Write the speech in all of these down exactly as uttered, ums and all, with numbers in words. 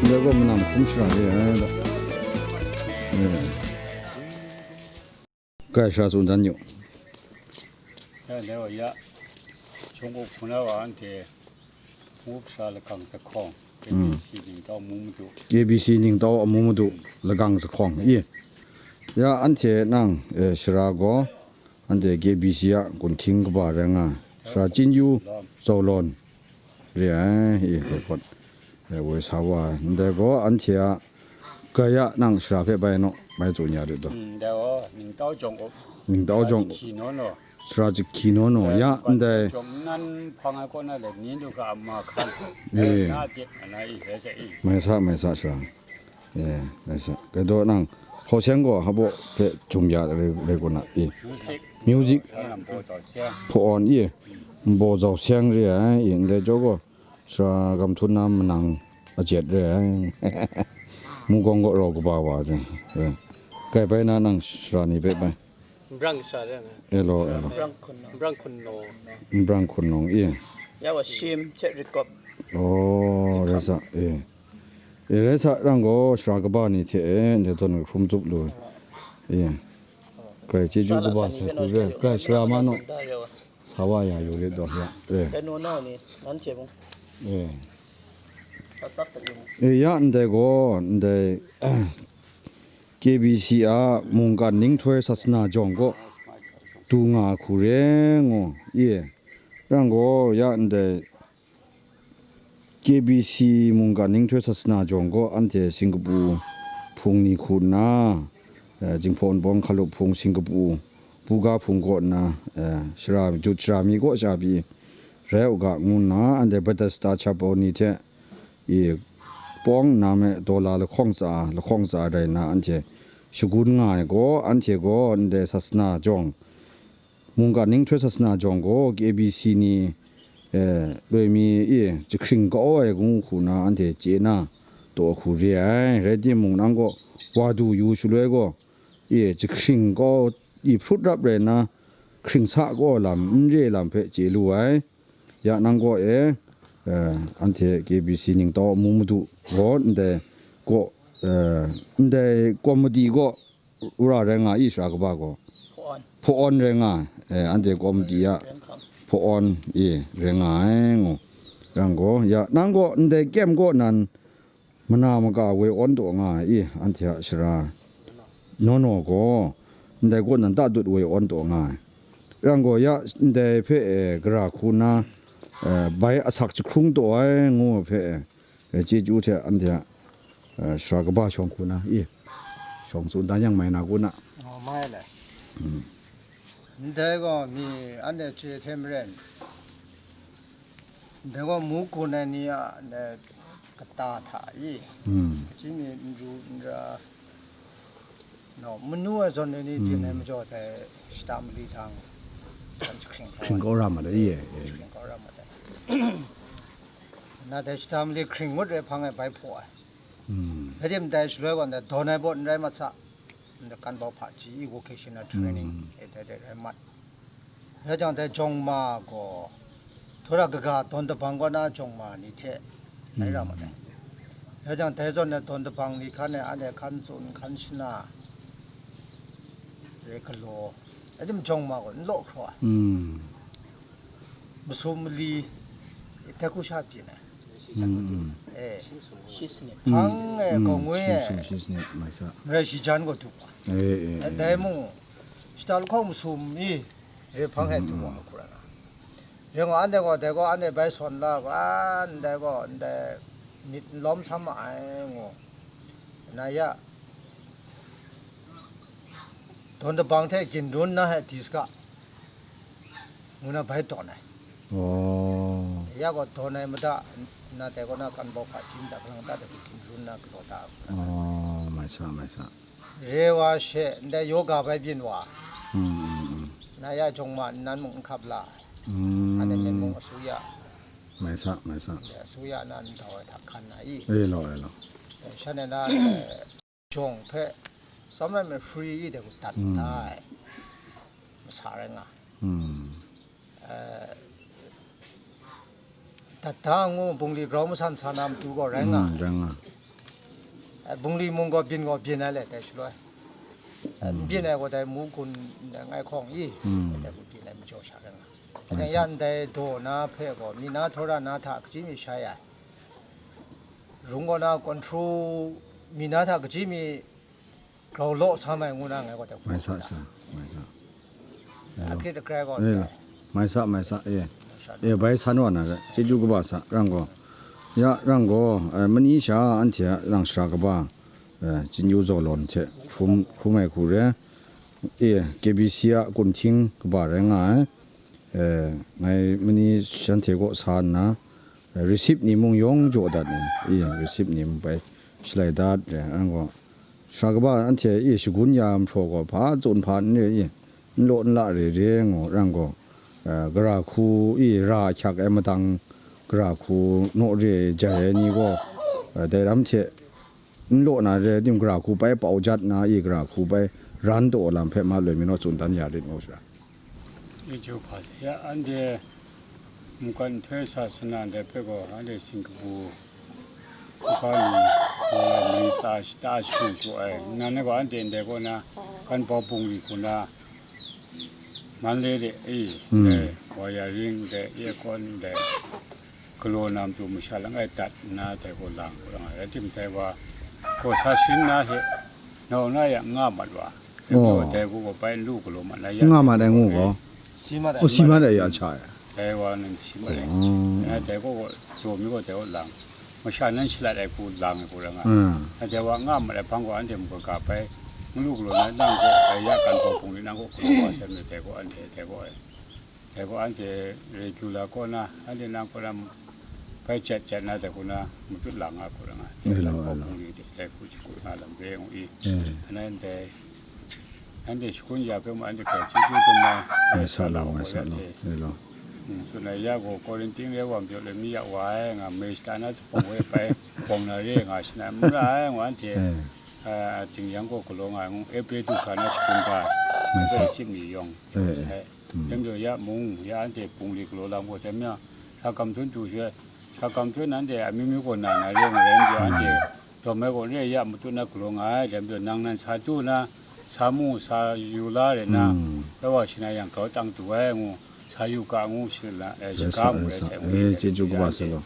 Ndai gaw manam hkum shara re ai da. Eh. Kai shara tsun dan yu. Ya, dai wa ya. Chong kok hpuna wa anhte, Hpung Up Sara Lagang Sahkawng, Mm. K B C Ningtau Amu Madu. K B C Ningtau Amu Madu, Lagang Sahkawng, i. Ya, anhte nang, eh, shara gaw, anhte K B C a gun hking kaba rai nga, shara Chyin Yu Zau Lawn re ai, i, Zau Lawn. Eh, woi sa wa, ndai gaw anhte a, Gaya nang shara hpe bai naw, bai tsun ya rit daw. Mm, dai gaw, Ningtau Jawng Up. Ningtau Jawng Up. Jahki naw naw. Shara Jahki naw naw, ya, ndai. Jawng nan hpang ai kaw na le, ni du ga ma hkan. Eh. Na jep, na i, rai sa i. Mai sa, mai sa shara. Eh, mai sa. Gaidaw nang, hkaw seng gaw, hpa baw hpe jum ya rai, rai kaw na, i. Music. Music. Shara nang baw zau seng. Hpaw awn, i. Baw zau seng re ai, i, ndai jaw gaw. Shara gam htum na manang a jet re ai. Mukawng gaw rau kaba wa re. Eh. Kai bai na nang shara ni hpe bai. Nbrang sa re ai. Elo, elo. Nbrang hkun nau. Nbrang hkun nau. Nbrang hkun nau, i. Ya wa shim hte rikop. Oh, rai sa, e. E, rai sa, rang gaw shara kaba ni hte, e, ndai zawn hkrum tsup lu. E. Grai chyeju kaba sai hkru re. Grai shara ma naw. Sa wa ya yu rit daw, ya. E. Kanu nau ni, nanhte mung. E. Atsap ta yung. E, ya ndai gaw, ndai, K B C a mungkan ninghtoi sasana jawng gaw du nga hku re ngu, i. Rang gaw, ya ndai K B C mungkan ninghtoi sasana jawng gaw anhte Singkapu hpung ni hku nna, eh, Jinghpaw Wunpawng hkalup hpung Singkapu, buga hpung kaw nna, eh, shara, jut shara mi kaw sha pyi rai u ga, ngu nna, anhte Bethesda Chapel ni hte, i, pawng nna me, dollar lahkawng tsa, lahkawng tsa rai nna, anhte shagun nga ai gaw, anhte gaw ndai sasana jawng, mungkan ninghtoi sasana jawng gaw, K B C ni, eh, loi mi, i, jahkring kau ai ngu hku na, anhte chye na taw hku re ai. Rai timung, nang gaw wa du yu shaloi gaw, i, jahkring kau, i, hprut rap rai nna, hkring sa kau lam, n re lam hpe chye lu ai. Ya nang gaw e, eh, anhte K B C ningtau amu madu gaw ndai gaw, eh, ndai komiti gaw wora rai nga i, shara kaba gaw? Hpaw-awn. Hpaw-awn rai nga, eh, anhte komiti a Hpaw-awn i rai nga ai ngu. Rang gaw, ya nang gaw ndai kyem kaw nan, mana maka woi awn taw nga ai i, anhte a shara nawnaw gaw, ndai kaw nan ta dut woi awn taw nga ai. Rang gaw, ya ndai hpe, e, gara hku nna, e, bai asak jahkrung taw ai ngu ai hpe, e, chyeju hte anhte a, e, shara kaba shawng hku na i, shawng tsun dan yang mai na ku na. Ngaw mai le. Mm. Ndai gaw mi anhte chye hte maren, ndai gaw mu gun ai ni a ndai kata hta i, mm, chyinghmi n ru n ra, no, manu ai zawn ai ni byin ai majaw dai shata mali htang, zawn jahkring kau hkring ai. Kau ra ma dai, ye, ye. Jahkring kau ra ma dai. Na dai shata mali hkring ngut re hpang e bai hpaw ai. Mm. Rai tim, dai shaloi gaw ndai dawn ai baw n rai mat sa. Ndai kan bau hpaji i vocational training, mm, e dai dai rai mat. Rai jang, dai jawng ma gaw, htawra kaga dawn dabang kaw na jawng ma ni hte rai ra mat ai. Mm. Rai jang, dai zawn na dawn dabang ni hkan e anhte hkan tsun, hkan shana, re galaw, rai tim jawng ma gaw n law hkraw ai. Mm. Masum mali, dai hku sha byin ai. Mm, mm. E. Shi sanit. Hpang e, mm, gaw ngoi e. Shi sanit, shi sanit, mai sa. Marai shi jan gaw du wa. E, e, e. Dai mung, shata lahkawng masum mi, re hpang e du wa, mm, hku ra na. Re gaw, anhte gaw, dai gaw, anhte bai sawn la ga, ndai gaw, ndai myit n lawm sam ma ai ngu. Na ya, dawn dabang hte ginrun na he di saga, ngu na bai dawn ai. Oh. Ya gaw dawn ai mada, na dai kaw na kan bau hpaji mada, kalang ta de ginrun na galaw da. Oh, mai sa, mai sa. Re wa she, ndai yoga bai byin wa. Mm, mm, mm. Na ya jawng ma nnan mung n hkap la. Mm. Anhte myen mung asuya. Mai sa, mai sa. Ndai asuya na ndau ai hta hkan na i. E law, e law. Shan e na, jawng hpe, tsawm ai hpe free i de ku dat, mm, da ai, masa rai nga. Mm. Eh, dat da ngu bungli grau masan sa na matu gaw rai nga. Mm, rai nga. Bungli mung gaw byin gaw byin ai le, dai shaloi. N byin ai gaw dai mu gun ngai hkawng i, dai mu byin ai majaw sha rai nga. Anhte yan dai daw na hpe gaw, mi na htawra na hta kaji mi shai ai, rung gaw na control mi na hta kaji mi grau law sa mai ngu na ngai gaw dai hkawng. Mai sa sha, mai sa. Akrit akrai gaw. Mai sa, mai sa, e. E, bai san wa na re, chyeju kaba sa, rang gaw. Ya, rang gaw, e, mani sha anhte a rang shara kaba, e, chyeju zaw lawn hte hkrum, hkrum ai hku re. E, K B C a kunhting kaba rai nga ai. E, ngai mani shanhte kaw sa nna, e, receipt ni mung yawng jaw dat ni, e, receipt ni mung bai shalai dat re, rang gaw. Shara kaba anhte e shagun ya mahpraw gaw, hpa tsun hpa n re i, n law n la re re ngu rang gaw, eh, gara hku e ra ahkyak ai madang, gara hku naw re ai jai ai ni gaw, eh, dai ram hte n law na re tim, gara hku bai pau jat na i, gara hku bai ran taw lam hpe ma loi mi naw tsun dan ya rit ngu sha. Chyeju hpa sa ya, anhte mungkan nhtoi sa sana ndai hpe gaw, anhte Singkapu hkra ni, eh, mali tsa shata shagu shagu ai. Nnan e gaw anhte ndai kaw na, kan bau bungli hku na, Manle de, e, Mm. ndai, Waya Ring de, Aircon de, galaw na matu masha langai dat nna dai gaw lang gaw lang ai. Rai tim, dai wa gaw sa shin na hte, nau na yang nga mat wa. Oh. Dai gaw bai n lu galaw mat na ya. Nga mat ai ngu gaw. Si mat ai. Oh, si mat ai ya cha ya. Dai wa nang si mat ai. Oh. Ya, dai gaw, daw mi gaw dai gaw lang. Masha nan shalat ai hku lang ai hku rai nga. Mm. Na dai wa nga mat ai hpang gaw anhte mung kaga bai, n lu galaw na nang gaw, dai ya kan bau hpung ni nang gaw galaw wa sai mi dai gaw anhte, dai gaw ai. Dai gaw anhte regular kaw na, anhte nang kaw na bai jat jat na dai hku na, matut lang nga hku rai nga. Dai kan bau hpung ni dai hku shi hku nga lam re ngu i. Mm. Anhte Anhte shagun ya hpe mung anhte hpe chyeju dum ai. Mai sa law, mai sa law. Tsun ai ya gaw, quarantine rai wa majaw le mi ya wa ai nga, May shata na jahpawng we bai bawng na re nga, shana n ra ai ngu anhte, eh, a, ting yang gaw galaw nga ai ngu, April du hkra na shagun ga, mai sa. April ship ni yawng, eh, eh. Sai. Mm. Dai majaw ya mung, ya anhte bungli galaw lam gaw, dai majaw, sa kam hpyen du she, sa kam hpyen anhte amyu myu gaw na na re nga, rai majaw anhte, Dawm ai gaw, re ai ya matut na galaw nga ai, dai majaw nang nan sa du na, sa mu, sa yu la re na, mm, rai wa shi na yang grau tang du ai ngu, sa yu ga ngu shi la, eh, rai shiga sa, mu rai rai sa, sai, eh, chyeju kaba sa law.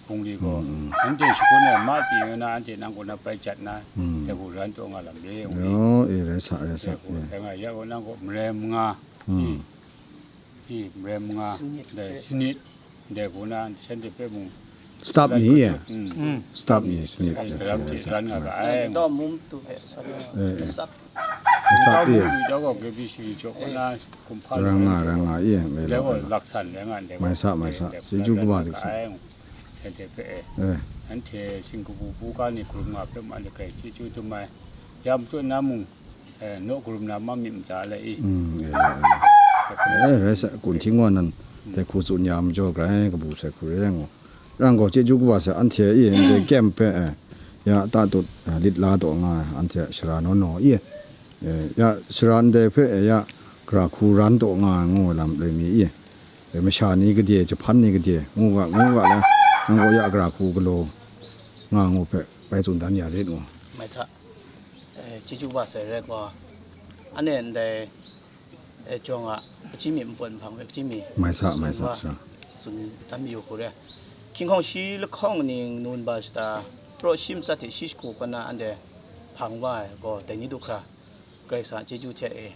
Bungli gaw, mm, mm, anhte shagun ai ma pyi na, anhte nang kaw na bai jat na, mm, dai gaw ran taw nga lam re, ngu, yo, eh, rai sa, rai sa, dai gaw, eh, dai nga ya gaw nang gaw marai manga, mm, i, i, marai manga, sanit, dai, sanit, dai gaw na, shanhte hpe mung, staff ni, eh? Mm. Staff ni, sanit, eh, daram hte ran nga ga ai. Dawm mum tu hpe, eh, eh. Staff. Staff, eh. Dawm mum tu gaw, K B C ni jaw gaw na, kumhpa rang nga, rang nga, eh, mai law, mai law. Laksan rai nga, dai gaw. Mai sa, mai sa. Dai gaw, chyeju kaba dik sa. Shanhte hpe, eh. Eh. Anhte Singkapu hku ga ni hkrum nga hpe ma le kai chyeju dum ai. Ya matut na mung, eh, naw karum na ma myit mada le i. Mm, eh, eh, eh. Eh, rai sa, kunhting wa nan, mm, dai hku tsun ya majaw grai kabu sai hku re ngu. Rang gaw chyeju kaba sa, anhte i, ndai kyem hpe, eh, ya tatut, eh, lit la taw nga, anhte sara naw naw i, eh, ya sara ndai hpe, eh, ya gara hku ran taw nga ngu lam rai mi i, eh, masha ni gade, jahpan ni gade, ngu ga, ngu ga la, nang gaw ya gara hku galaw nga ngu hpe, bai tsun dan ya rit ngu. Mai sa. Eh, chyeju kaba sai rai gaw, anhte ndai, eh, jawng a, kaji mi npawt nhpang hpe kaji mi mai sa, tsun mai sa, wa, sa. Tsun dan mayu hku re. Hkying hkawng shi lahkawng ning nun ba shata, praw shi matsat hte shi shagu kaw na anhte hpang wa ai gaw, dai ni du hkra, Karai Kasang a chyeju hte e,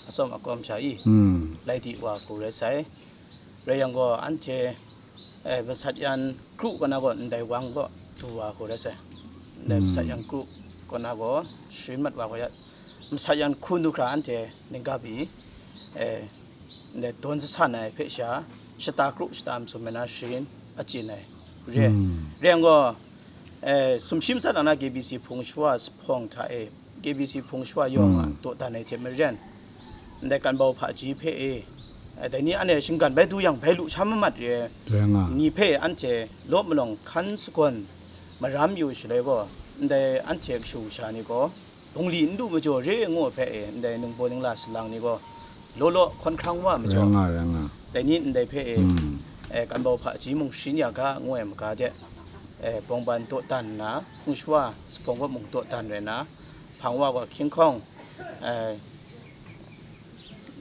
atsawm akawm sha i, hmm, lai di wa hku rai sai. Rai yang gaw, anhte, eh, masat yan kru kaw na gaw, ndai wang gaw du wa hku rai sai. Ndai, hmm, masat yan kru kaw na gaw, sharin mat wa hku ya, masat yan hku nu hkra anhte ning ga pyi, eh, ndai dawn sa sa na ai hpe sha, shata kru shata masum ai na sharin achyin ai re. Hmm. Re yang gaw, eh, sumshi matsat na na K B C hpung shawa jahpawng hta e, K B C hpung shawa yawng a, hmm, dawdan ai hte maren, ndai kan bau hpaji hpe e, eh, dai ni anhte shinggan bai du yang, bai lu sha mamat re ai, rai nga, ni hpe anhte law malawng hkan sagawn maram yu shaloi gaw, ndai anhte kashu kasha ni gaw, bungli n du majaw re ngu ai hpe e, ndai ningbaw ningla salang ni gaw, law law hkawn hkrang wa majaw, rai nga, rai nga, dai ni ndai hpe e, hmm, eh, kan bau hpaji mung sharin ya ga ngu ai maga de, eh, bawngban dawdan nna, hpung shawa, sabawng bawt mung dawdan rai nna, hpang wa gaw hkying hkawng, eh,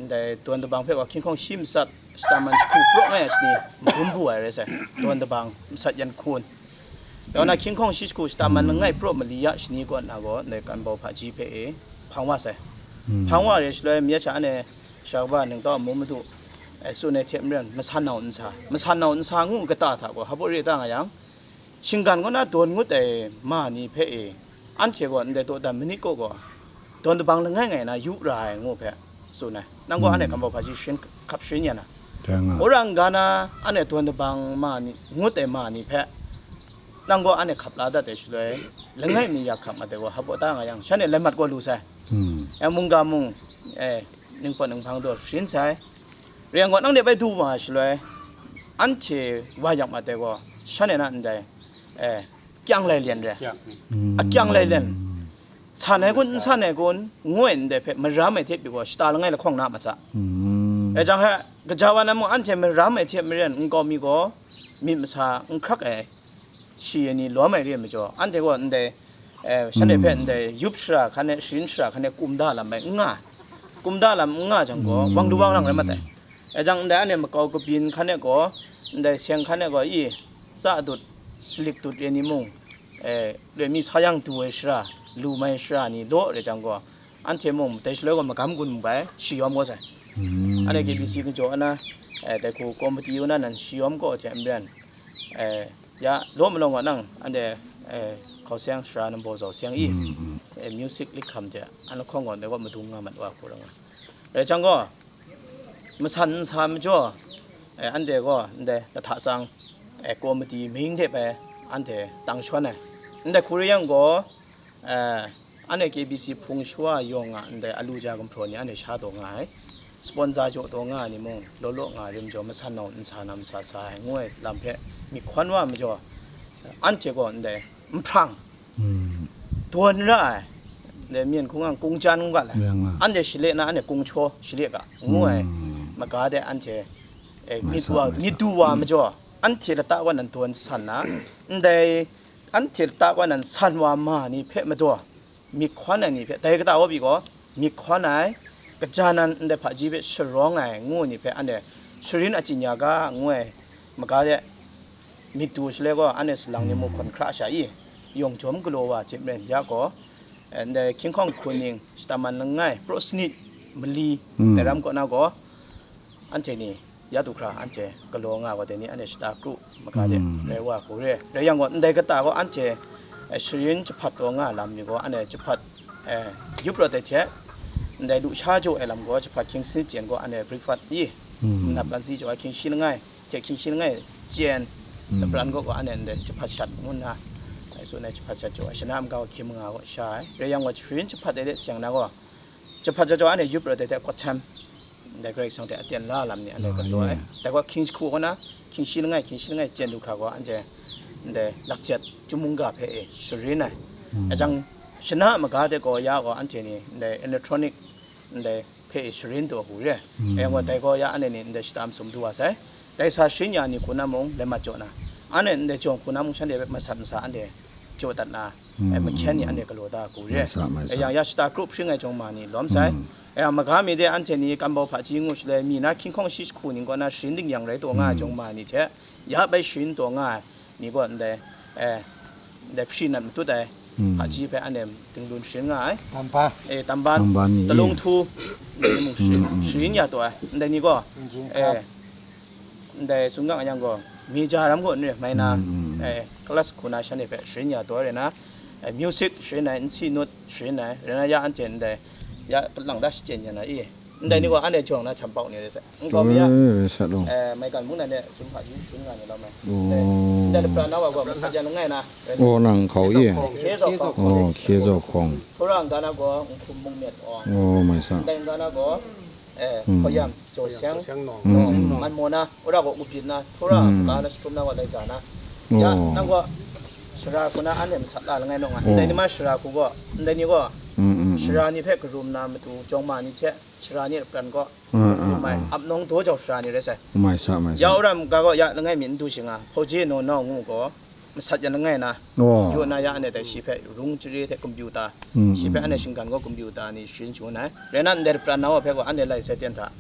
ndai dawn dabang hpe gaw hkying hkawng shi matsat, shata man jahku praw ngai a shani, magum bu ai rai sai, dawn dabang, matsat yan hkun. Yawng na hkying hkawng shi jahku shata man langai praw mali ya shani kaw na gaw, ndai Kanbau Hpaji hpe e, hpang wa sai. Hpang wa re shaloi, mi ya cha anhte, sha kaba ningtau amu madu, eh, tsun ai hte maren, masan nau nsa, masan nau nsa ngu kata hta gaw, hpa re ta nga yang, shinggan kaw na dawn ngut ai ma ni hpe e, anhte gaw ndai dawdan manit kaw gaw, dawn dabang langai ngai na yu ra ai ngu hpe tsun ai. Nang gaw anhte Kanbau Hpaji sharin hkap sharin ya na. Wora n-ga na anhte dawn dabang ma ni, ngut ai ma ni hpe, nang gaw anhte hkap la dat ai shaloi, langai mi ya hkap mat ai gaw, hpa ta nga yang, shanhte lai mat gaw lu sai. E, mungga mung, e, ningpawt ninghpang daw sharin sai. Rai yang gaw, nang de bai du wa ai shaloi, anhte wa yak mat ai gaw, shanhte na ndai, e, kyang lai lyen re. Akyang lai lyen. San ai kun, n san ai kun, ngu ai ndai hpe maram ai hte pyi gaw, shata langai lahkawng na matsa. E jang he, gaja wa na mung anhte maram ai hte maren nkau mi gaw, myit masa n hkrak ai, shi ai ni lawm ai re ai majaw, anhte gaw ndai, eh, shanhte hpe ndai yup shara hkan e, sharin shara hkan e kum da lam bai n nga, kum da lam n nga jang gaw, wang du wang lang rai mat ai. E jang ndai anhte makau kabyin hkan e gaw, ndai seng hkan e gaw, i, tsa dut, shalik dut re ni mung, eh, re mi sa yang du ai shara, lu mai shara ni law re jang gaw, anhte mung dai shaloi gaw magam gun mu bai, shi yawm gaw sai. Anhte K B C kajaw na, eh, dai hku komiti yawng na nan shi yawm gaw hte maren, eh, ya, law malawng wa nang, anhte, eh, hkau seng shara nambaw zau seng i, eh, music lik hkam hte, an lahkawng gaw ndai gaw madung nga mat wa hku ra nga. Rai jang gaw, masan nsa majaw, eh, anhte gaw ndai lahta tsang, eh, komiti mying hte bai anhte tang shawn ai. Ndai hku rai yang gaw, eh, anhte K B C hpung shawa yawng a ndai alu ja gumhpraw ni anhte sha taw nga ai, sponsor jaw taw nga ai ni mung, law law nga ai rim jaw, masan nau nsa na masa sa ai ngu ai lam hpe myit hkawn wa ai majaw, anhte gaw ndai nhprang dawn ra ai, ndai myen hkungga kungjan ngu ga lai, anhte shale na anhte kungchaw shale ga ngu ai maga de anhte, eh, myit wa, myit du wa ai majaw, anhte lata wa nan dawn san na, ndai anhte lata wa nan san wa ma ni hpe madaw, myit hkawn ai ni hpe, dai kata wa pyi gaw, myit hkawn ai, kaja nan ndai hpaji hpe sharawng ai ngu ni hpe, anhte sharin a chyen ya ga ngu ai maga de, myit du shaloi gaw, anhte salang ni mu hkawn hkra sha i, yawng jawm galaw wa hte maren ya gaw, eh, ndai hkying hkawng hkun ning, shata man langai, praw sanit mali, dai ram kaw na gaw, anhte ni, ya du hkra anhte galaw nga wa dai ni, anhte shata kru maga de rai wa hku re. Rai yang gaw, ndai kata gaw anhte, eh, sharin jahpat taw nga lam ni gaw, anhte jahpat, eh, yup rawt ai hte, ndai lusha jaw ai lam gaw, jahpat hkying sanit jen gaw, anhte breakfast i, nap lan si jaw ai hkying shi langai, hte hkying shi langai jen, lapran gaw gaw, anhte ndai jahpat shat ngu nna, eh, tsun ai jahpat shat jaw ai, shana maga gaw hkying manga gaw sha ai. Rai yang gaw, sharin jahpat ai de seng na gaw, jahpat jaw jaw anhte yup rawt ai hte kawt htem, ndai Karai Kasang hte aten la lam ni anhte galaw ai. Dai gaw hkying jahku kaw na, hkying shi langai, hkying shi langai chyen du hkra gaw, anhte ndai lakjet chyum mungga hpe e sharin ai. Ajang shana maga de gaw ya gaw, anhte ni ndai electronic ndai hpe e sharin taw hku re. Ayang gaw, dai gaw ya anhte ni ndai shata masum du wa sai. Dai sa sharin ya ni hku na mung, lai mat jaw na, anhte ndai jawng hku na mung, shanhte hpe masat masa anhte jaw dat na, eh, mahkyen ni anhte galaw da hku re. Yang ya shata kru hpring ai jawng ma ni lawm sai. Yang maga mi de anhte ni Kanbau hpaji ngu shaloi, mi na hkying hkawng shi jahku ning kaw na sharin dingyang rai taw nga ai jawng ma ni hte, ya bai sharin taw nga ai ni gaw ndai, eh, ndai hpri nat matut ai hpaji hpe anhte dinglun sharin nga ai. Tamban. Eh, tamban, tamban ni, talung htu, ndai ni mung sharin, sharin ya taw ai. Ndai ni gaw, eh, ndai tsun ga yang gaw, mi ja ram gaw n re, mai na, eh, class hku na shanhte hpe sharin ya taw ai rai na, eh, music sharin ai, nsi nut sharin ai, rai na ya anhte ndai, ya lang da shachyen ya na i, ndai ni gaw anhte jawng na htam pau ni rai sai. Nkau mi ya, eh, mai gan mung na de, chyum hpaji sharin nga ni lau mai. Ndai, ndai lapran na wa gaw, masat ya langai na, rai sai. Oh, nang hkau i. Hkye zaw hkawng. Oh, hkye zaw hkawng. Hkora n-ga na gaw, nhkum mung myat awng. Oh, mai sa. Ndai n-ga na gaw, eh, hkawyan, jaw seng, man maw na, wora gaw up byin na, hkora, ka na, jahtum na gaw lai za na. Ya, nang gaw, shara hku na anhte masat la langai naw nga. Ndai ni ma shara hku gaw, ndai ni gaw, shara ni hpe karum na matu jawng ma ni hte, shara ni a pran gaw, karum ai, ap nawng daw jau shara ni rai sai. Mai sa, mai sa. Ya wora n-ga gaw, ya langai mi n du shi nga, hpaji naw nau ngu gaw, sat yan langai na, oh, yu na ya anhte dai shi hpe rung chare hte computer, mm, shi hpe, mm, anhte shinggan gaw computer ni sharin shangun ai. Rai nna ndai pran na wa hpe gaw anhte lai sai ten hta.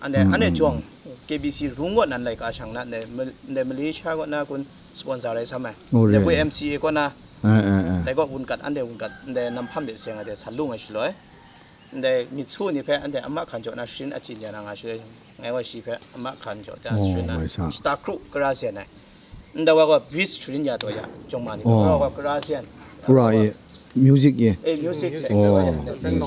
Anhte, mm, anhte, mm, jawng K B C rung kaw nan laika shang na, ndai Mal-, ndai Malaysia kaw na kun sponsor rai sam ai. Oh, ndai re. Bwi M C A kaw na, eh, eh, eh, dai kaw wunkat, anhte wunkat, ndai nam hpam de seng ai de san lung ai shaloi. Ndai myit su ni hpe anhte a mahkan jaw na sharin achyin ya na nga shaloi, ngai gaw shi hpe a mahkan jaw dan, oh, sharin na, mai sa, shata kru kara sen ai. Ndai wa gaw bridge sharin ya taw ya, jawng ma ni, oh, kara gaw kara sen. Kara e, music e. Eh, music, music, oh, music.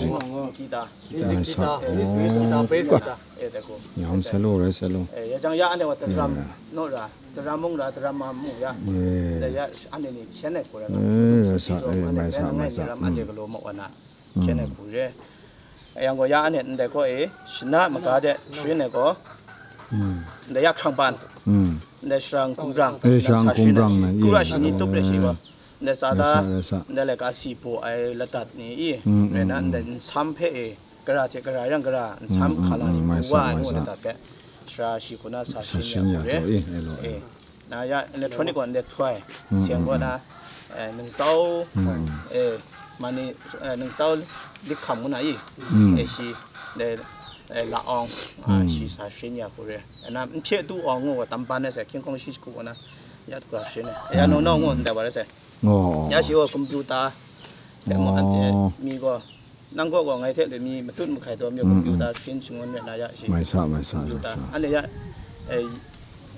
Guitar. Music, guitar, oh, music, guitar, bass guitar. Eh, dai gaw. Nyam sa lo, rai sa lo. Eh, ya jang ya anhte wa taram, yeah, naw ra, taram mung ra, taram ma mung ya. Yeah. Ndai ya anhte ni hkyen ai hku rai nga. Eh, rai sa, eh, mai sa, mai sa. Ram anhte galaw ma wa na. Mm. Hkyen ai hku re. Yang gaw ya anhte ndai kaw e, shana maga de sharin ai gaw, mm, ndai ya hkrang ban, mm, ndai sharang hkumbrang, eh, sharang hkumbrang na, kura, eh, shani tup re shi gaw, ndai sa da, ndai laika si baw ai ladat ni i, mm, rai na, mm, ndai nsam hpe e, gara hte gara yang gara, nsam, mm, mm, hkala ni, mm, mai sa, wa ai, mai sa, ladat hpe, sara shi hku na sa sharin ya hku re. Eh, Na ya electronic wan de htoi, mm, seng gaw na, eh, ningtau, mm, eh, mani, eh, ningtau likham ngu na i, mm, eh, shi, de, eh, la awng, ah, mm, shi sa sharin ya hku re. Eh, na nhpye tu awng ngu wa tam ban ai sa, hkying hkawng shi hku wa na, ya hku ra sharin ai. Ya, mm, no, no, ngu ndai wa ra sai. Oh. Ya shi wa computer, de mo, oh, anhte mi gaw, Nang kaw gaw ngai hte loi mi matut mahkai taw mi, mm, computer sharin shangun rai na ya shi. Mai sa, mai sa, computer. Mai sa. Anhte ya, eh,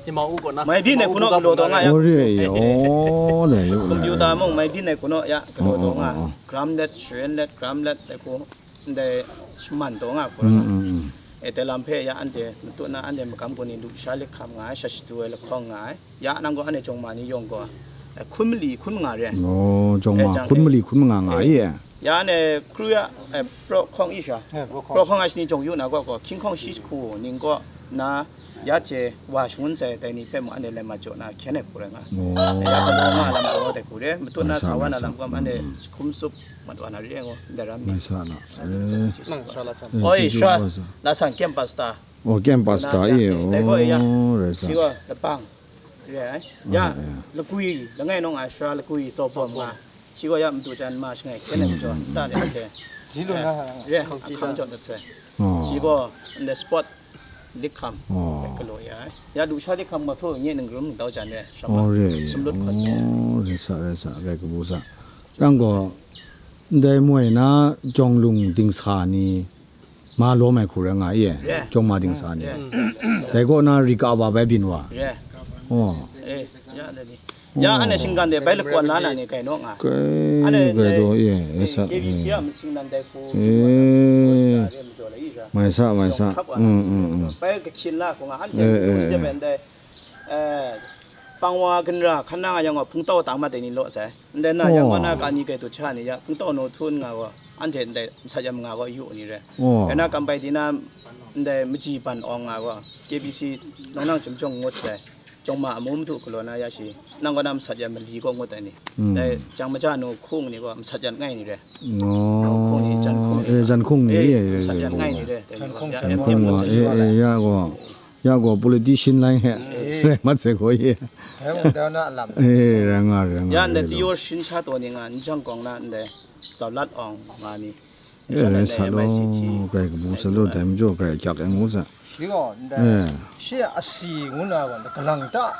Ima u kaw na, mai byin ai hku naw galaw taw nga ya. Oh, re, oh, le, le, le. Computer mung mai byin ai hku naw ya, galaw taw nga. Oh, oh, oh. Gram let, sharin let, gram let, dai hku, ndai shaman taw nga hku ra. Mm, mm, mm. Eh, dai lam hpe ya anhte matut na anhte magam kaw ni lusha likham nga ai, sha shadu ai lahkawng nga ai. Ya nang gaw anhte jawng ma ni yawng gaw, eh, hkun mali hkun manga re ai. Oh, jawng ma, eh, jang, hkun mali hkun manga nga, eh, i, eh. Ya anhte kru ya, eh, praw hkawng i sha. Eh, praw hkawng. Praw hkawng a shani jawng yu na gaw gaw, hkying hkawng shi hku ning kaw na, ya hte wa shangun sai dai ni hpe mung anhte lai mat jaw na hkyen ai hku rai nga. Oh. Eh, ya hkawng nga lam gaw dai hku re, matut na sa wa na lam gaw anhte, mm, hkum tsup mat wa na re ai ngaw, ndai ram ni. Mai sa na. Eh. Nang sha la san. Eh, oi, sha la san, kem pasta. Oh, kem pasta, na, ya, i, eh, dai gaw, ya. Oh, rai sa. Shi gaw, labang. Re ai. Ya, ah, ya, lagwi, langai nawng ai sara lagwi, tsawbawm nga. Shi gaw ya madu jan ma shangai, hkyen ai majaw, mm, mm, mm, ta de hte. Ji lu na, eh, re, hkang ji hkang ta, jaw dat sai. Oh. Shi gaw, ndai sport, likham, oh, galaw ya ai. Ya, lusha likham ma hkru nye ningrum dau jan re, shama, oh, re, sumlut hkawt re. Oh, re sa, re sa, rai kabu sa. Rang gaw, ndai moi na jawng lung dingsa ni, ma lawm ai hku rai nga i, yeah, jawng ma dingsa ni. Yeah. Dai kaw na rika wa bai byin wa. Yeah. Oh. Eh, ya, dai ni. Oh. Ya, anhte shinggan de bai lakwan la na ni kai naw nga. Kai, anhte kai dai, do, yeah, eh, sa, K B C, eh, a masing nan dai hku, eh, re majaw la i sha. Mai sa, mai sa. Jawng hkap wa. Mm, mm, mm. Bai kahkyin la hku nga, anhte, eh, eh, de eh, ben dai, eh, pang wa ginra hkan na nga yang wa hpungtau tang mat dai ni law sai. Ndai na, oh, yang kaw na kani kai dut sha ni ya, hpungtau naw htu n nga gaw, anhte ndai masat ya manga gaw yu ni re. Oh. Rai na, kam bai di na, ndai maji ban awng nga gaw, K B C nawng nang chyum jawng ngut sai, jawng ma amu madu galaw na ya shi, nang kaw na masat ya mali gaw ngut ai ni. Mm. Dai jang maja nu hkung ni gaw masat ya ngai ni re. Oh. Hkung ni, jan hkung ni. Eh, jan hkung ni, eh, eh, eh, masat ya ngai ni re. Jan hkung, ya, jan hkung, eh, eh, ya gaw. Ya gaw politician lai he. Eh. Rai mat sai gaw ye. Dai mung dai na lam. Eh, rai nga, rai nga, ya, ndai rai lo. Tiyo shin sha taw ni nga, n jang kawng na ndai, zau lat awng nga ni. Eh, sha rai sa lo, M I C T. Grai kabu sa lo, dai majaw grai akyak ai ngu sa. Shi gaw, ndai, eh, shi a si ngu na gaw, ndai kalang ta,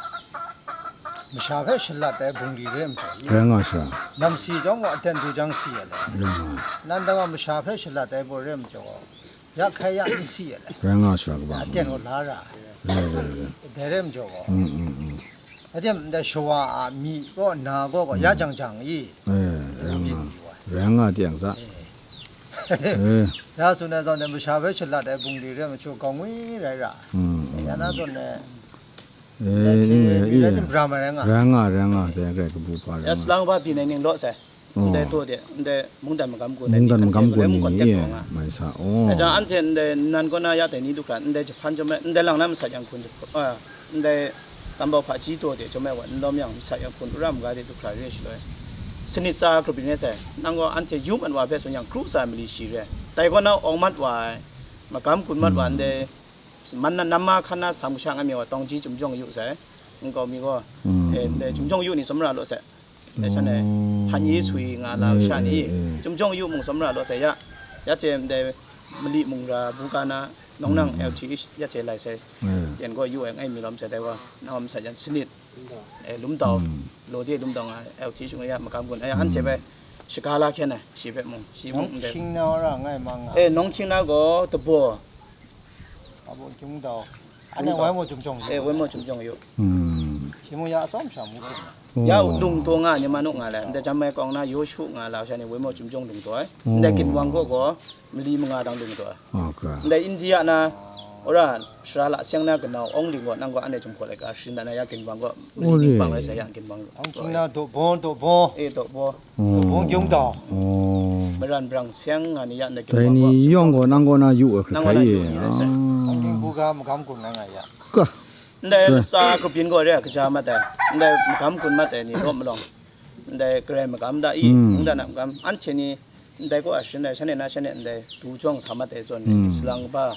masha hpe shalat ai bungli re ai majaw. Rai nga sha. Nam si jawng gaw, aten du jang si ai le. Rai nga. Nan dang gaw masha hpe shalat ai baw re ai majaw gaw. Ya hkai ya n si ai le. Rai nga sha kaba. Ya aten gaw la ra. Rai, rai, rai. Dai re ai majaw gaw. Mm, mm, mm. Aten ndai shawa a myi kaw, na kaw gaw, mm, ya jang jang i. Eh, rai nga. Rai nga tiang sa. Eh. Eh. Ya tsun ai zawn e, masha hpe shalat ai bungli re ai majaw, gawng ngwi rai ra. Mm, mm. Ya na zawn e, eh, ndai hte ni rai, ni rai eh, tim bra ma rai nga. Rai nga, rai nga, dai rai kabu hpa rai nga. Ya salang hpa byin ai ning law sai. Oh. Ndai taw de, ndai mungdan magam gun ai ni, mungdan magam gun ni, mungdan contact, eh, taw nga. Mai sa, oh. Aja anhte ndai nan kaw na ya dai ni du hkra, ndai Japan chyawm ai, ndai lang na masat yang hkun, ah, ndai tambau hpaji taw de chyawm ai wa, n lawm yang masat yang hkun, ura maga de du hkra re shaloi. Sanit tsa grup yin rai sai, nang gaw anhte yu mat wa hpe tsun yang, kru tsa mali shi re. Dai kaw na awng mat wa ai, magam gun mat wa, mm, ndai, man na, nam ma hkan na sam kasha nga mi wa, tawng ji chyum jawng yu sai, nkau mi gaw, mm, E, ndai Chumjawng yu ni tsawmra law sai. Ndai shan e, hpan yi swi nga lau sha ni, Chumjawng yu mung tsawmra law sai ya. Ya hte ndai mali mung ra buga na, nawng nang L T H ya hte lai sai. Yen gaw yu ai ngai mi lawm sai dai wa, na wa masat yan sanit. E, Lumdau, lo de Lumdau nga L T H shung ya makam gun. Aya, anhte bai shaga la hkyen ai, shi hpe mung, shi mung ndai. Hkying na ra ngai ma nga. E, nawng hkying na gaw Tabaw. Abo Chungdau. Ane Chungdau. Wai mo Chumjawng yu. E, wai mo Chumjawng yu. Shi mung ya atsawm sha mu. Ya lung taw nga ni ma nu nga le. Ndai jam mai kawng na yo shu nga lau sha ni wai mo Chumjawng lung taw ai. Ndai Ginwang gaw gaw mali manga dang lung taw ai. Ndai India na, ora, sara la seng na ganau ong ling gaw nang gaw ane Chumhkaw laika sharin dan na ya Ginwang gaw mali ning bang rai sai ya Ginwang gaw. Ang hkying na Daw Baw, Daw Baw. E, Daw Baw. Daw Baw Gyung Daw. Maran brang seng nga ni ya ndai Dai Ginwang gaw. Ni yawng gaw nang gaw na yu ai hkrai hkrai ye. Ang hkying buga magam gun nga nga ya. Ka. Ndai latsa kabyin gaw re ai kaja mat ai, ndai magam gun mat ai ni law malawng, ndai garai magam da i, mungdan a magam, anhte ni ndai kaw a sharin ai, shanhte na shanhte ndai du jawng sa mat ai zawn ni, salang kaba,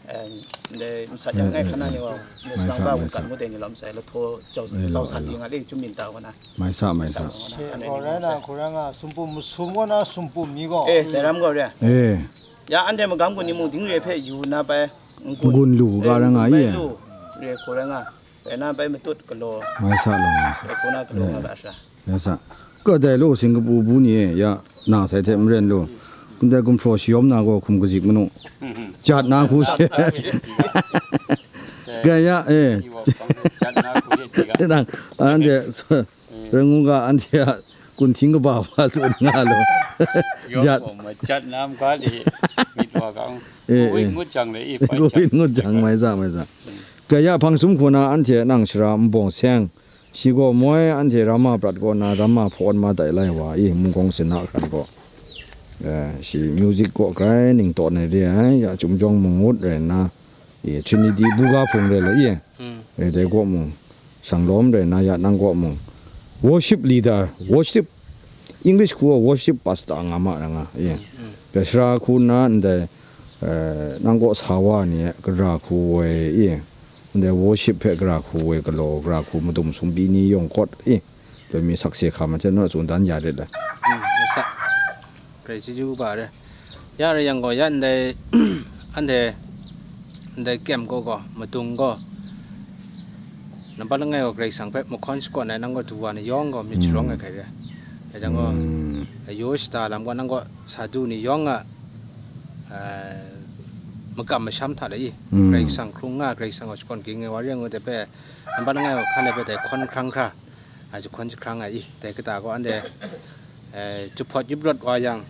em, ndai masat yan ngai hkan na ni wa, ndai salang kaba wutkan ngut ai ni lawm sai, lahtaw jau, jau san di nga le, Chyum Byin ta kaw na. Mai sa, mai sa. She gaw rai na, hku rai nga, sumpum masum kaw na, sumpum mi gaw. E, dai ram gaw re. E. Ya, anhte magam gun ni mung ding re hpe yu na bai, n-gun, n-gun lu ga rai nga i. Lu re hku rai nga, bai na bai matut galaw. Mai sa law, mai sa. Bai hku na galaw nga ga sha. Mai sa. Ka dai law, Singapore bu ni e, ya, na sai hte maren law. Ndai gumhpraw shayawm na gaw hkum kazik manu. Jat na hku she. Ga ya, e. Jat na hku she. Tinang, anhte, Rai ngu ga, anhte a kunhting kaba wa tsun nga law. Yawng jat gaw majat na mga de myit wa ga, eh, eh, ngut jang le, eh, ngut jang, mai sa, mai sa. Kaya hpang sum hku na anhte nang shara nbawng seng, shi gaw moi anhte Rama prat kaw na Rama hpawn ma tai lai wa i, Mungkawng Sena hkran gaw. Eh, shi music kaw grai ning tawn ai re ai, ya Chumjawng Mangut rai nna, i, Trinity buga hpung rai la i, mm, eh, dai kaw mung, Shanglawm rai na ya nang kaw mung, worship leader, worship, English hku gaw worship pastor nga ma ra nga, i. Mm, mm. Dai sara hku nna ndai, eh, nang kaw sa wa ni e, gara hku woi, i, ndai worship hpe gara hku woi galaw, gara hku madum sumbi ni yawng kawt, i, dai mi sakse hkam ai hte naw tsun dan ya rit ai. Mm, masa. Karai chyeju kaba re. Ya rai yang gaw, ya ndai, anhte, ndai kyem gaw gaw, madung gaw, nampat langai gaw Karai Kasang hpe mahkawn shakawn ai nang gaw du wa ni yawng gaw myit sharawng ai hkrai re. Dai jang gaw, mm, yaw shada lam gaw nang gaw sa du ni yawng a, eh, makam masham hta de i, mm, Karai Kasang hkrung nga, Karai Kasang gaw shakawn ging ai wa re ngu de hpe, nampat langai gaw hkan ai hpe dai hkawn hkrang hkra. A, jahkawn jahkrang ai i, dai kata gaw anhte, eh, jahpawt yup rawt wa yang,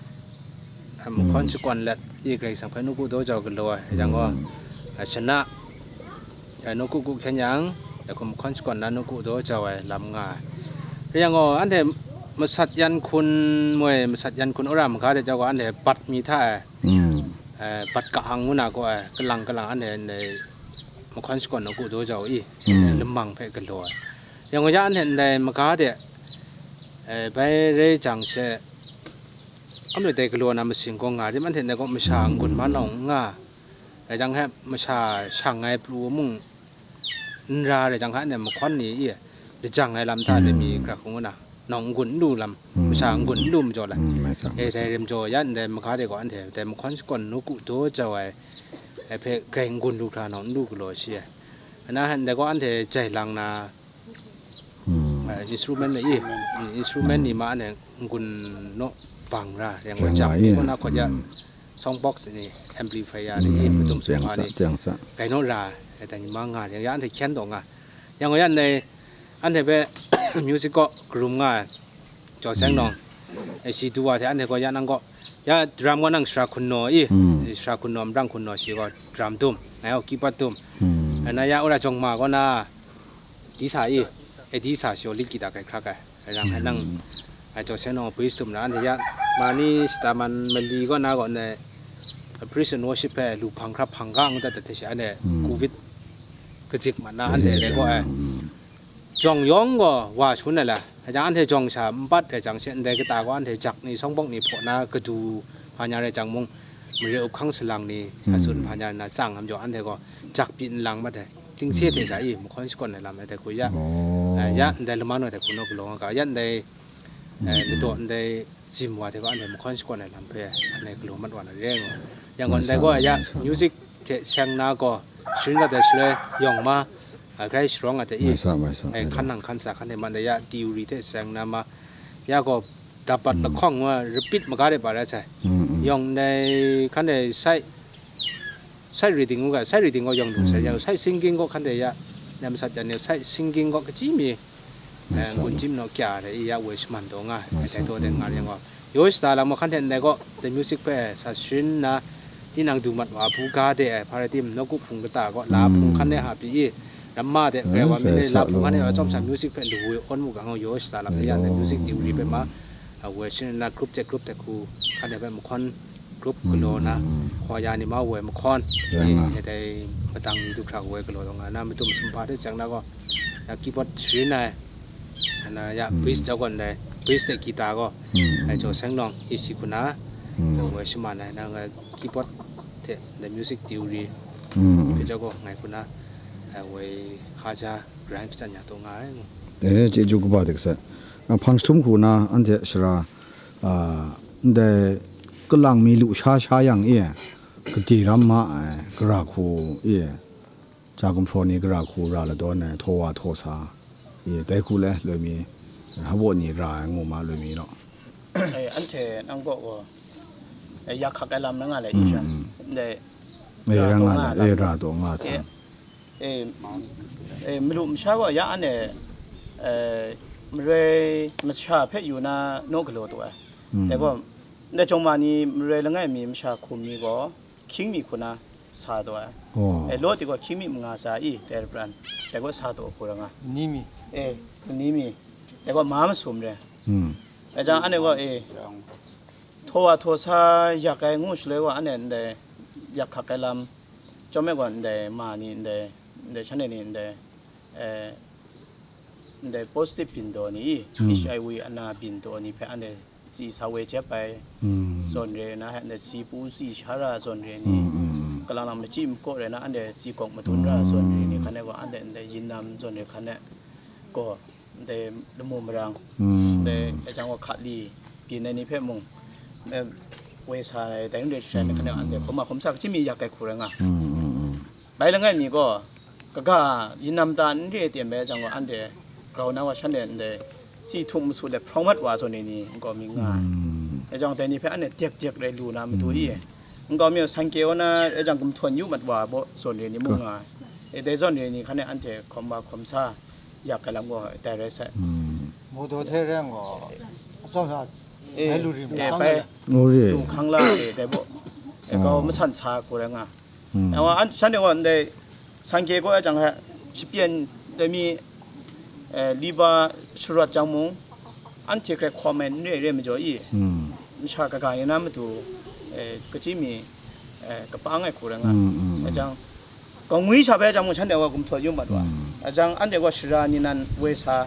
eh, mahkawn, mm, shakawn let i, Karai Kasang hpe nawku daw jau galaw ai, yang gaw, mm, eh, shana, eh, nawku ku hkyen yang, dai hkum mahkawn shakawn na nawku daw jau ai lam nga ai. Rai yang gaw, anhte masat yan hkun moi, masat yan hkun wora maga de jau gaw, anhte bat mi hta e, mm, eh, bat ka-ang ngu na gaw ai, kalang kalang anhte ndai mahkawn shakawn nawku daw jau i, mm, lamang hpe galaw ai. Yang gaw ya anhte ndai maga de, eh, bai rai jang she, anhte dai galaw na masing gaw nga rim, anhte ndai gaw masha, mm, n-gun man awng n nga, dai jang he masha shang ai pru mung n ra, dai jang he anhte mahkawn ni i lajang ai lam hta, mm, lami hkra hkung na, nawng n-gun n lu lam, mm, masha n-gun n lu majaw lai. Mm, mai sa, eh, mai sa. Dai rim jaw ya ndai maga de gaw anhte dai mahkawn shakawn nawku daw jau ai, eh, hpe grai n-gun lu hkra nawng n lu galaw shi ai. Ana ndai gaw anhte jai lang na, hmm, eh, instrument ni i, mm, instrument ni, hmm, ma anhte n-gun naw bang ra, yang gaw jang ni, kaw na hkawt ya, hmm, sound box ni, amplifier ni i, hmm, madum sumhpa ni, tiang sa, tiang sa, gai naw ra, eh, dai ni ma nga, yang ya anhte hkyen taw nga. Yang gaw ya ndai, anhte hpe music kaw karum nga ai, Jaw Seng, hmm, nawng, eh, shi du wa hte anhte gaw ya nang gaw, ya drum gaw nang shara hkun naw i, hmm, shara hkun naw, nbrang hkun naw shi gaw drum dum, ngai gaw keyboard dum. Hmm. Ana ya wora jawng ma kaw na, di sa i, eh, di sa shi gaw lead guitar kai hkra kai. Rai nang, hmm, nang, eh, Jaw Seng nawng bass dum na, anhte ya, mani shata man mali kaw na gaw ndai, eh, praise and worship hpe lu hpang hkra hpang ga ngu dat dat hte shi, anhte, hmm, covid kazik mat na, anhte, eh, dai gaw ai. Hmm. Jawng yawng gaw wa shangun ai la, hkajang anhte jawng sha n bat ai jang she, ndai kata gaw anhte jak ni, sawng bawk ni hpaw na kadu hpa nya rai jang mung, mare up hkang salang ni, mm, sa tsun hpa nya rai na, tsang ai majaw anhte gaw jak pyi n lang mat ai, tingse hte, mm, sha i mahkawn shakawn ai lam ai dai hku ya. Oh. Ya ndai lama nau dai hku naw galaw nga ga, ya ndai, eh, ladaw ndai zim wa hte ga ndai mahkawn shakawn ai lam hpe, anhte galaw mat wa na re ai ngaw. Yang gaw ndai gaw ya music hte seng na gaw, sharin dat ai shaloi yawng ma, a, grai sharawng a hte i, Mai sa, mai sa, eh, mai sa. Hkan nang hkan sa hkan hte man dai ya, theory hte seng na ma, ya gaw dapat lahkawng wa repeat maga de ba rai sai. Mm, mm. Yawng ndai hkan dai sai, sight reading u ga, sight reading gaw yawng dung sai, mm, yawng sight singing gaw hkan dai ya, nem sat yan ni sight singing gaw kachyi mi, Mai eh, sa, ngun mai. Chim naw kya dai i ya woi shaman taw nga, mai dai sa, taw de mm, nga mm. Yang gaw, yaw shada lam gaw hkan hte ndai gaw, the music hpe sa sharin nna, tinang du mat wa bu ga de ai, hpa rai tim, nawku hpung kata gaw, la hpung hkan de ha pyi i, ramma de, eh, grai wa mi sa, le, la hpung hkan de wa, mm, tsawm sa music hpe lu woi awn mu ga ngaw, yaw shada lam de ya, the music theory hpe ma, mm, mm. A, woi sharin nna group hte group hte hku, hkan de hpe mahkawn group galaw na, mm, mm, mm. Hkawa ya ni ma woi mahkawn, ya nga. Dai matang ni du hkra woi galaw taw nga na, madum sumhpa hte seng na gaw, ya keyboard sharin ai, na ya mm. Bass jau gaw ndai, bass hte guitar gaw, mm, mm, ai jaw seng nawng isi hku na, mm, woi shaman ai, na nga keyboard hte the music theory, mm, mm, hpe jau gaw ngai hku na, ai woi hkaja, grind hpyi ya taw nga ai. Eh, chyeju kaba de kasa. A, hpang jahtum hku na, anhte shara, a, ndai kalang mi lu sha sha yang e, kade ram ma ai, gara hku e, ja gumhpraw ni gara hku ra ladawn ai, htaw wa htaw sa e, dai hku le, loi mi, hpaw ni ra ai ngu ma, loi mi law. Eh, anhte nang kaw gaw, eh, ya hkak ai lam na nga le, mm, i sha. Mm. Ndai, eh, ra ra taw nga nga le, eh, ra taw nga ta. Eh, eh, eh, malu masha gaw ya anhte, eh, maroi masha hpe yu na naw galaw taw ai. Mm. Dai gaw, ndai jawng ma ni maroi langai mi masha hkum mi gaw, hkying mi hku na sa taw ai. Oh. Eh, law ti gaw hkying mi manga sa i, dai pran, dai gaw sa taw hku ra nga. Ni mi? Eh, ni mi. Dai gaw ma masum re. Mm. Dai jang anhte gaw, eh, htaw wa htaw sa yak ai ngu shaloi gaw, anhte ndai yak hkak ai lam, chyawm ai gaw ndai ma ni, ndai, ndai shanhte ni, ndai, eh, ndai positive byin daw ni, mm, H I V ana byin daw ni hpe anhte tsi sa woi jep ai, mm, zawn re na, ndai si pu si sha ra zawn re ni, mm, mm, mm, kalang lang machyi makaw re na, anhte si gawk madun ra zawn re ni, mm, hkan e gaw, anhte ndai yin nam zawn re hkan e gaw, ndai lamu marang, mm, ndai e jang gaw hkali byin ai ni hpe mung, ndai woi sa ai, dai n re jahten ni hkan e, mm, anhte hkawm ma hkawm sa kachyi mi yak ai hku rai nga. Mm, mm, mm. Bai langai mi gaw, kaga yin nam ta n re ten bai jang gaw, anhte grau na wa shanhte ndai si htung masut let hprawng mat wa zawn ni ni nkau mi nga ai. Mm. E jang dai ni hpe anhte dek dek rai lu na matu i, mm, nkau mi sanke wa na e jang gumhtawn yu mat wa baw zawn re ni mung nga ai. E dai zawn re ni hkan e anhte hkawm wa hkawm sa yak ai lam gaw dai rai sai. Mm. Mawdaw hte ren gaw, atsawm sa, eh, bai lu rim eh, hkang bai la. Oh, re. Lu hkang la, eh, dai baw. Eh, kau, oh, masan sa hku rai nga. Mm. Yang wa, an, shanhte gaw ndai sangkye gaw ai jang hta, shapyen dai mi, eh, liba sharawt jang mung, anhte hkrai hkawm ai n re ai re majaw i, mm, masha kaga ni na matu, eh, kachyi mi, eh, kapang ai hku rai nga. Mm, mm, mm. Ai jang, kangwi sha bai jang mung, shanhte gaw gumhtawn yu mat wa. Mm. Ai jang, anhte gaw sara ni nan woi sa,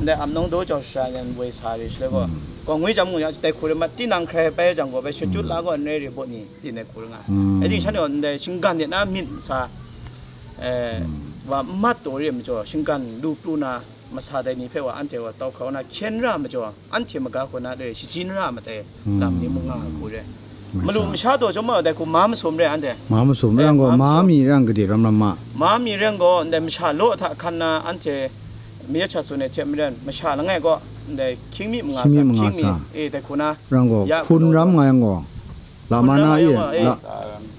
ndai ap nawng daw jau sara ni nan woi sa re shaloi gaw, mm, kangwi jang mung, ya dai hku rai mat, tinang hkrai bai jang gaw, bai shachyut, mm, la gaw, n rai re baw ni, byin ai hku rai nga. Mm. Rai timung, shanhte gaw ndai shinggan de na myit sa, eh, mm, wa n mat taw re ai majaw, shinggan lu pru na, masa dai ni hpe wa anhte gaw tau hkra na hkyen ra majaw, anhte maga hku na loi shajin ra matai, mm, lam ni mung nga ai hku re. Mai sa. Malu masha taw chyawm ma dai hku ma masum re anhte. Ma masum, eh, rang gaw, ma ma masum. Mi rang gade ram ram ma. Ma mi rang gaw, ndai masha law hta hkan na anhte mayat sha tsun ai hte maren, masha langai gaw, ndai hkying mi manga hkying mi sa, manga hkying mi sa, eh, dai hku na. Rang gaw, ya hkun galaw ram nga yang gaw. Lama na, hkun ram nga ye, yang gaw, eh. La,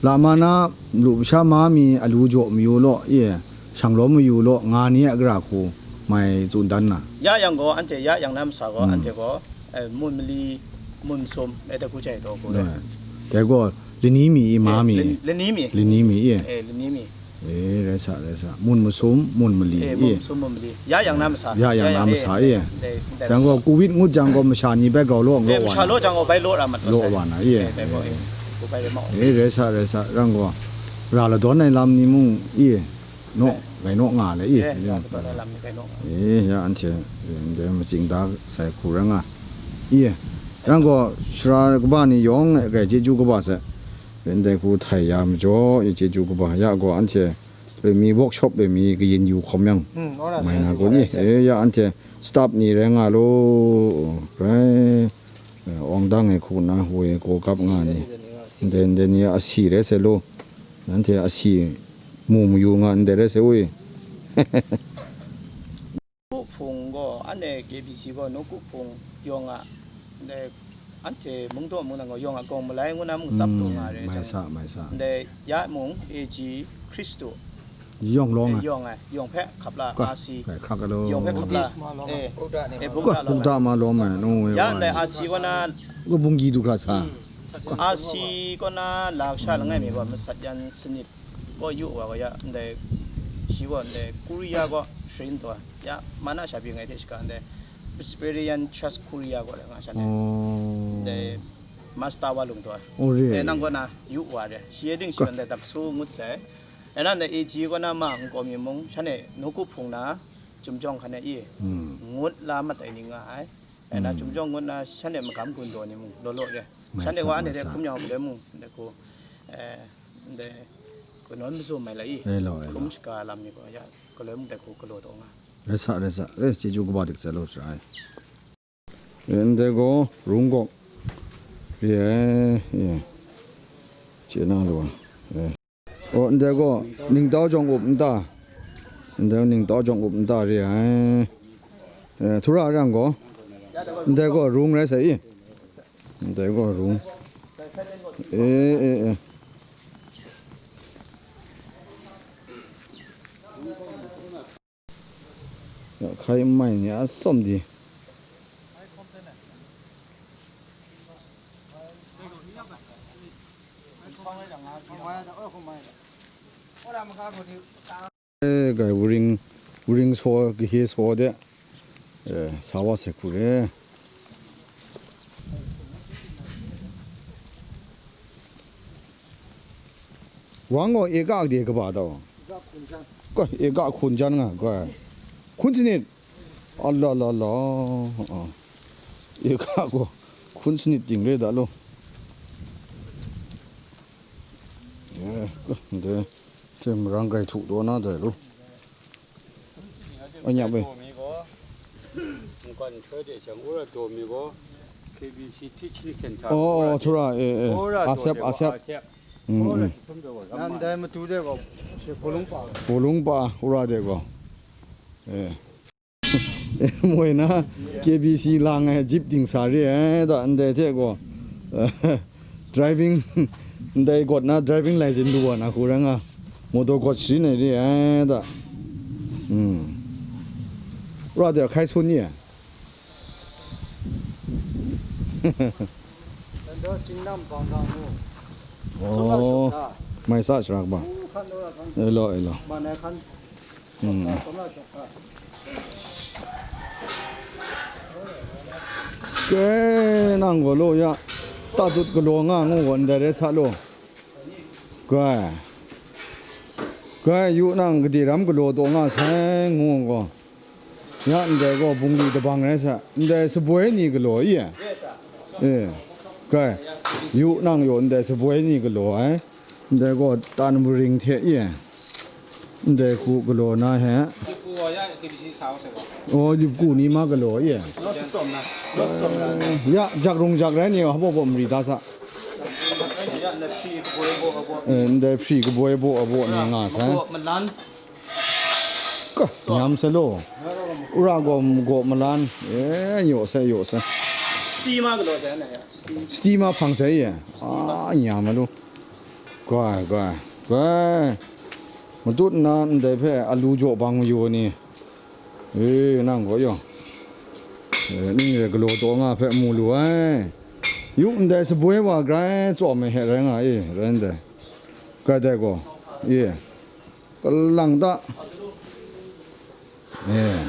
lama na, lu masha ma mi alu jaw mayu law, ye, shanglawm mayu law, nga ni a gara hku mai tsun dan na. Ya yang gaw, anhte ya yang na masa gaw, mm, anhte gaw, eh, mun mali, mun masum, eh, dai hku jai taw hku re. Dai gaw, lani mi i, ma mi. Eh, lani, lani mi. Lani mi i. Eh, lani mi. Eh, rai sa, rai sa. Mun masum, mun mali, eh, i. Mun masum, mun mali. Ya yang na masa. Ya yang na masa, eh, i. Dai, dai. Jang gaw, covid ngut jang gaw, masha ni bai grau law, eh, law wa masha na. Law jang gaw, bai law ra mat law sai. Law wa na, i. Eh, dai gaw, eh, eh. Ko bai rai ma. Eh, rai sa, rai sa. Rang gaw, ra ladawn ai lam ni mung, i. Naw, eh, gai naw nga le, i. Eh, ya, kaba na lam ni gai naw nga. Eh, ya, anhte, eh, ndai machying da sai hku rai nga. I, rang gaw, sara kaba ni yawng e gai chyeju kaba sai. Ndai hku htai ya majaw, i chyeju kaba ya gaw, anhte, Re mi workshop re mi kayin yu hkawm yang. Hmm, ora mai sa na yu ko ni. Ora sa. Eh, ya anhte staff ni rai nga lo. Rai. Eh, awng dang e hku na we ko gap nga ni. Nde, nde ni a si re se lo. Nanhte a si mu mu yu nga nde re se ui. Kup hpung gaw, anhte K B C gaw, nu kup hpung yawng a, ndai, anhte mungdaw mungdan gaw yawng a gawng malai ngu na mung tsap taw nga re. Mm, mai jang, sa, mai sa. Ndai ya mung A G Hkristu. Yawng lawng eh, ai. Yawng ai, yawng hpe hkap la, ka, R C. Kai hkrak alo. Yawng hpe hkap la. Buddhist ma lawng eh, ai. Buddha ni. Eh, Ka, Buddha lawng. Buddha ma lawng ai, no, ya, ndai R C kaw na, ka bunggi du hkra sa. Mm. R C kaw na, la kasha langai mi gaw, masat yan sanit. Gaw yu wa gaw ya, ndai, shi gaw ndai, Korea gaw sharin taw, ya, mana sha byin ai hte shaka ndai, Presbyterian Church Korea gaw nga sha ne. Oh. Ndai, master wa lung taw. Oh, re. Eh, nang gaw na, yu wa re. Shi e ding shi gaw ndai, dak su ngut sai. E na ndai, A G gaw na ma, nkau mi mung, shan e, nu kup hpung na, chumjawng hkan e i, hmm, ngut la mat ai ni nga ai. E na, hmm, chumjawng ngut na, shan e magam gun daw ni mung, law law re. Mai shan e sa, wa, mai ane re sa. Hkum yang hpe mung, ndai hku, eh, ndai, kanawn mazum mai la i, e law, e law. Hkum shaka lam ni gaw, ya, galoi mung dai hku galaw taw nga. Rai sa, rai sa. Eh, chyeju kaba dik sa law, sa ai. Eh, ndai gaw, rung gaw. Ye, ye. Chye na lu wa. Eh. Oh, ndai gaw, ningtau jawng up nta? Ndai ningtau jawng up nta re ai. Eh, htura rang gaw. Ndai gaw, rung rai sa i. Ndai gaw rung. Eh, eh, eh. Ya, hkai n mai ni a tsawm di. Eh, gai wuring, wuring saw, kahe saw de, eh, sa wa se hku re. Wang gaw eka de kaba taw? Eka hkun jan. Koi, eka hkun jan nga, koi. Hkun sanit. Ala la la. Ah. Eka gaw hkun sanit ting re da lo. Eh, koi, de. Hte marang gai htuk taw na dai lu. Anyap e. Nkan nhtoi de shang, ura taw mi gaw, K B C Teaching Center, oh, ura de. Tura, eh, eh. Ura taw asep, de gaw, asep. Asep. Mm, ura mm. Nan dai matu de gaw, she Pulung pa. Pulung pa, ura de gaw. Eh. Moi na K B C lang ai jeep ting sa re ai da, ndai hte gaw, driving, ndai gawt na driving license lu wa na hku rai nga, motor gawt sharin ai re ai da. Hmm. Ra de hkai sun ye. Oh, mai sa sharak ba. E lo, e lo. Hmm. Ke nang gaw lo ya, tatut galaw nga ngu gaw ndai rai sa lo. Kai. Kai, yu nang gade ram galaw taw nga sai ngu gaw. Ya ndai gaw bungli dabang rai sa, ndai saboi ni galaw i? E. Kai. Yu nang yaw ndai saboi ni galaw ai. Ndai gaw tan maring hte i? Ndai hku galaw na he. Dipku wa ya K B C sa wa se gaw. Oh, dipku ni ma galaw, ye. Not stop na. Not stop na. Ya, jak rung jak rai ni, habo bo mari da sa. Ya, ndai hpri kaboi bo abo. Eh, ndai hpri kaboi bo abo ni nga sa. Mako malan. Ka, nyam sa lo. Ura gaw, gaw malan. Eh, yaw sa, yaw sa. Steamer galaw sa na ya. Steam. Steamer hpang sa ye. Ah, nyam a lo. Goi, goi, goi. Matut nna ndai hpe alu jaw bang mayu ni. E, nang gaw yaw. E, ning e galaw taw nga hpe mu lu ai. Yu ndai saboi wa grai tsawm ai hte rai nga e, rai ndai. Grai dai gaw. E. Kalang ta. Eh.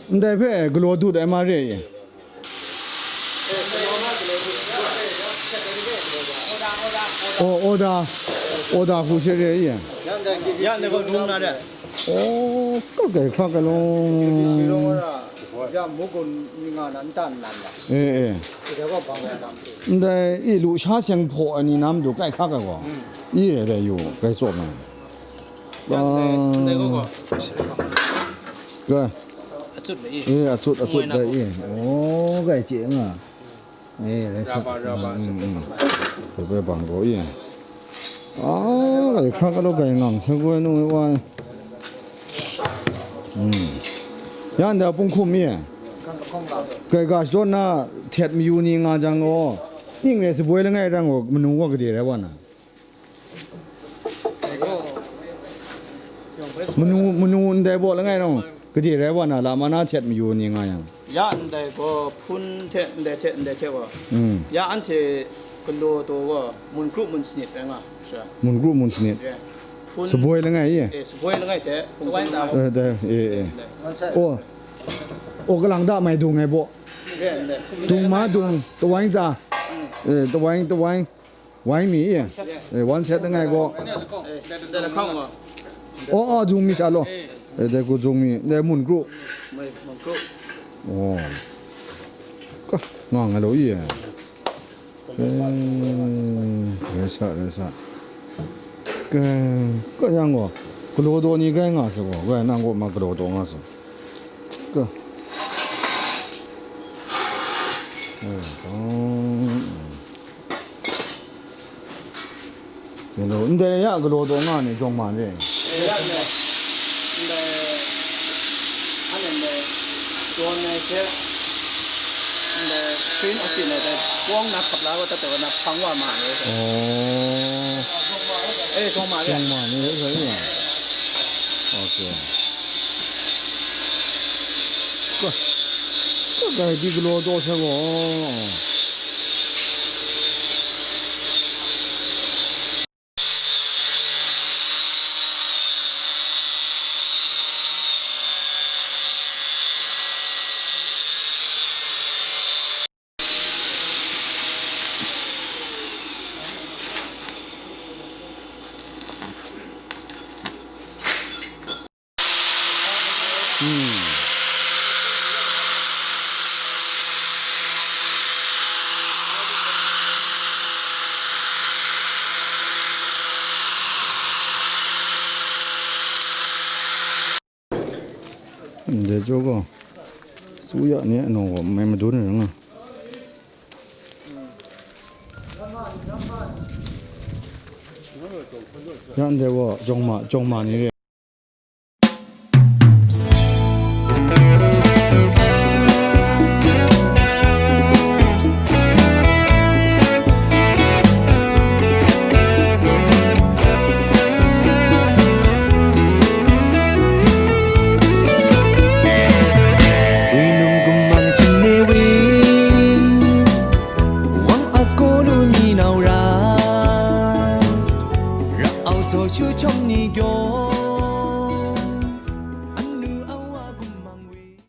Ndai hpe galaw dut ai ma re i? Oh, order. Order hku she re i? Ya, ndai gaw rung na re. Oh, ka kai hkra kai law. Ya, mugun ni nga na ntan nan la. Eh, eh. Ndai i lu sha seng hpaw ai ni na matu kai hkra kai gaw. Mm. I re yu, kai tsawm ai. Ndai, ndai gaw gaw. Ga. Acut mai i. Eh, acut, acut Ngoi na dai gaw. I. Oh, gai chye nga. Eh, rai sa. Raba, raba, mm, mm. Rai bang gaw i. Ah, gai hkra ka law gai ngang sa goi nung i wa. Mm. Ya nda pung hkum i. Gai ga shadawn na htet mayu ni nga jang gaw. Ning rai saboi langai rang gaw manu gaw gade rai wa na. Manu, manu ndai baw langai rang, gade rai wa na, lama na htet mayu ni nga yang. Ya ndai gaw, hpun hte, ndai hte, ndai hte wa. Mm. Ya anhte galaw daw wa, mun kru mun sanit rai nga, sha. Mun kru mun sanit. Yeah. Hpun. Saboi langai i? Eh, saboi langai hte, hpun. Eh, dai, eh, eh. Ndai. Oh. Oh, kalang da mai dung ai baw. Yeah, ndai. Dung ma dung, tawai za. Mm. Eh, tawai, tawai. Wai mi, eh, wan set langai gaw. Oh, oh, zung mi sha lo. Eh, dai ku zung mi, dai mun kru. Oh. Ka, nga nga lo i, eh. Eh, rai sa, rai sa. Ka, ka yang gaw. Galaw daw ni grai nga sa gaw. Grai nang gaw ma galaw daw nga sa. Ka. Eh, oh. Galaw, ndai ya galaw daw nga ni jawng ma re. Eh, ya, ndai. Ndai, ane ndai, dawn ai hte, ndai, train a sin ai dai, wang na hkap la wa tat ai wa na hpang wa ma ni. Oh. Eh, jawng ma re. Jawng ma ni re, re, re. Okay. Ka, ka dai di galaw daw sai gaw. Hmm. Ndai jaw gaw, su ya ni anawng gaw mai madun ai nga. Ya ndai gaw, jawng ma, jawng ma ni re.